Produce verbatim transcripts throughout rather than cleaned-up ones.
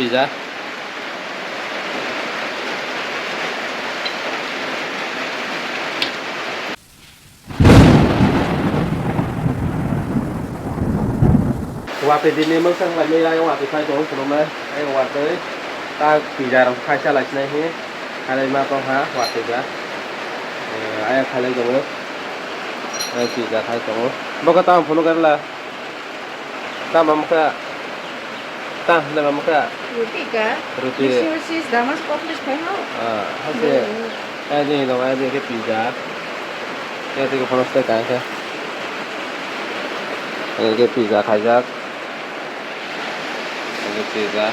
Pizza. Watwi dini mungsang lai mui ayang watwi phai tongo khulumnai. Ayang watwi ta pizza rok khaisa lai sinai hi. Khalai ma tong ha watwi ja. Eh, ayang khalai tongo. Ayang pizza khai tongo. Boka tamo phunuk gari la. Tamo mukha. Tamo hinai ma mukha. Roti ka? Roti. Misi misi damas poklis khai ho. Ah, hake. Hmm. Ani dong, ani ke pizza. Ya, tiko kono stai kaya khe. Ani ke pizza khaijak. Ani pizza.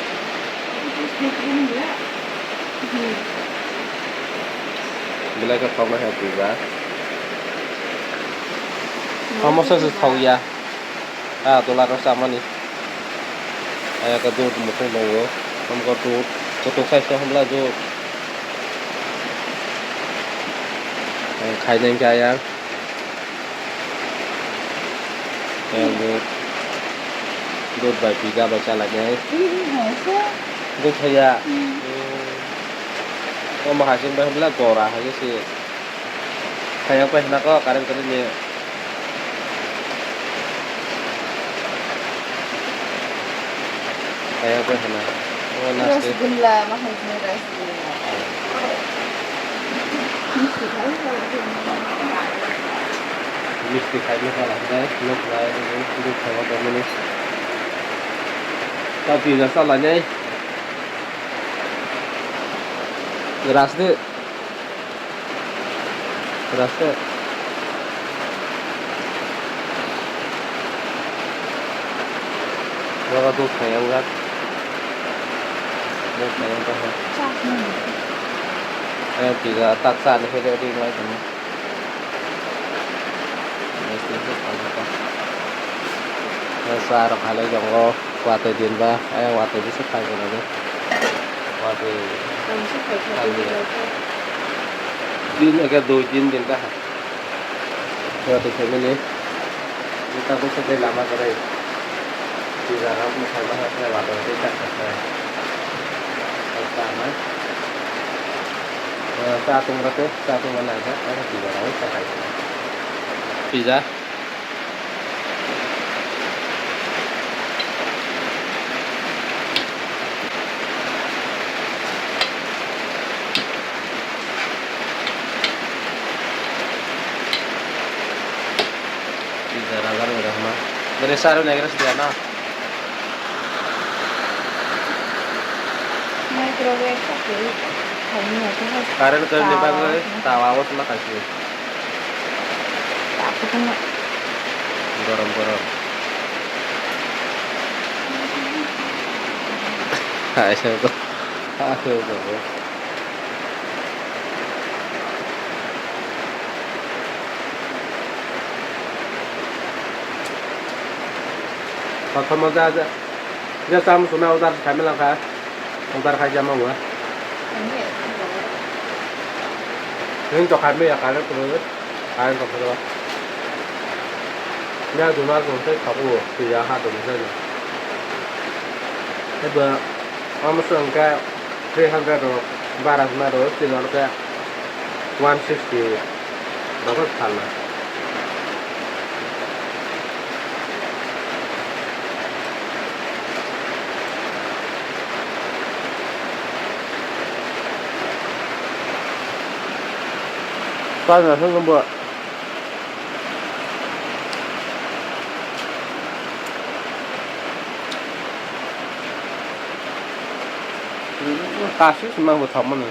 Belai khe thoknai khe pizza. Samosa se thok ya. Ah, tola rok chamani. Ayang khe dud mukhung tongo. Hamkhe dud. Kotok size no hamla dud. Ang khaina hinkhe ayang. Ayang dud. Dud bai pizza bai chalainai. Dud thaya. Omo hai se wngkha hamla gora hai se. Kaya pai hana ko current current ni. Kaya pai hana. O naste. Rasgulla, ma hai ni rasgulla. Misti khai ma kala dai, nok lai, nok khai ma mani. Ta pizza sa la nai. Rasde. Raste. Oro dud khai ang jak. Dud khai ang jak. Chak nang. Eh, pizza tak sa ni khe ri lai tong. Sa rok halai tongo. Watwi din ba, ayang watwi bisi khai gwnang de. Watwi. Ang se khai khai Ang din ba. Din eke dui din din ta. Watwi khai mani. Ni ta bwswk tei lama kwrwi. Pizza rok mwsai ma hai watwi tei ta khai khai. Ai ta na. Eh, ta tung ba te, ta tung ba na ja, ai pizza rok ta khai. Pizza. Pizza ragar udah mah. Dari saru naik ras dia na. Microwave pakai. Kami aku harus Current current ni tawa. Bagwi tawa o tuma kaisi. Tak ketemu. Gorom gorom. Hai, saya tuh. Ah, saya tuh. Kothoma ja, ja, ja, cham suna order khaimela kha, order khai jama wa. Nini to khaimaya kare kuro, kare to kuro. Ya duma to se khabu, ya ha to se. Eba, ama sangka. Three hundred rok bara hwnna rw, chini oro khe one sixty rok khe phalna. Phalna se nungbo. Kasi se mang bo thangmani.